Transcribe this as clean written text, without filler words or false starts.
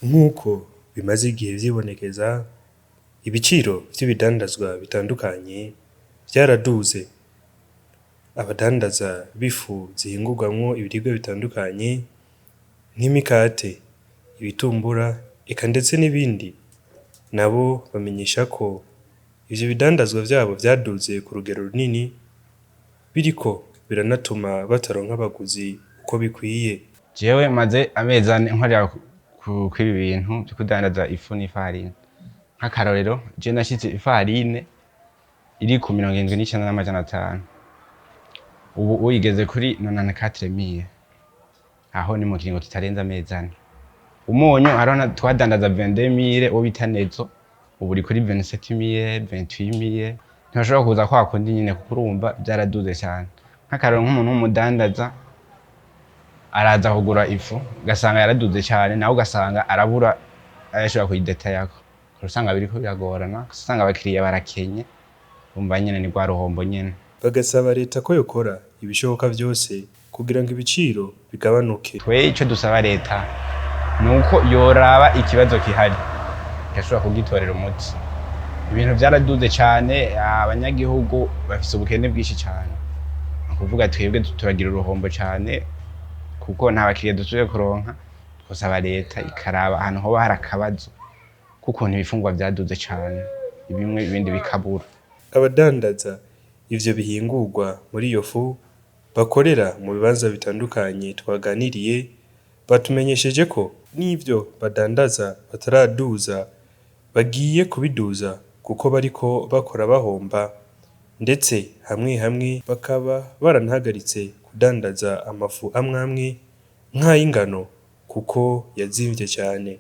Nk'uko bimaze igihe vyibonekeza, ibiciro vy'ibidandazwa bitandukanye vyaraduze. Abadandaza b'ifu zihingurwamwo ibiribwa bitandukanye nk'imikate, ibitumbura eka ndetse n'ibindi, nabo bamenyesha ko ivyo bidandazwa vyabo vyaduze ku rugero runini biriko biranatuma bataronka abaguzi uko bikwiye. Jewe maze amezi 4 nkorera kw'ibi bintu vyo kudandaza ifu n'ifarine. Nk'akarorero, je nashize ifarine iri ku 79,500, ubu uyigeze kuri 94 mille, aho ni mu kiringo kitarenze amezi 4. Umunyu hariho twadandaza 22 mille, uwo bita Nezo, ubu uri kuri 27 mille, 28 mille. Ntibashobora kuza kwa kundi nyene, kuko urumva vyaraduze cane. Nk'akarorero, nk'umuntu w'umudandaza araza kugura ifu, ugasanga yaraduze cane, nawe ugasanga arabura ayo ashobora kuyidetayako, usanga biriko biragorana, usanga abakiriya barakenye, urumva nyene ni rwa ruhombo nyene. Bagasaba leta ko yokora ibishoboka vyose kugira ngo ibiciro bigabanuke. Twe ico dusaba leta nuko yoraba ikibazo kihari, igashobora kugitorera umuti. Ibintu vyaraduze cane, abanyagihugu bafise ubukene bwinshi cane. Ni ukuvuga twebwe turagira uruhombo cane kuko nta bakiriya dusubiye kuronka. Twosaba leta ikaraba ahantu hoba hari akabazo k'ukuntu ibifungurwa vyaduze cane, bimwe ibindi bikabura. Abadandaza ivyo bihingurwa muri iyo fu bakorera mu bibanza bitandukanye twaganiriye, batumenyesheje ko n'ivyo badandaza bataraduza, bagiye kubiduza kuko bariko bakora bahomba, ndetse hamwe hamwe bakaba baranahagaritse kudandaza amafu amwamwe nk'ayingano kuko yazimvye cane.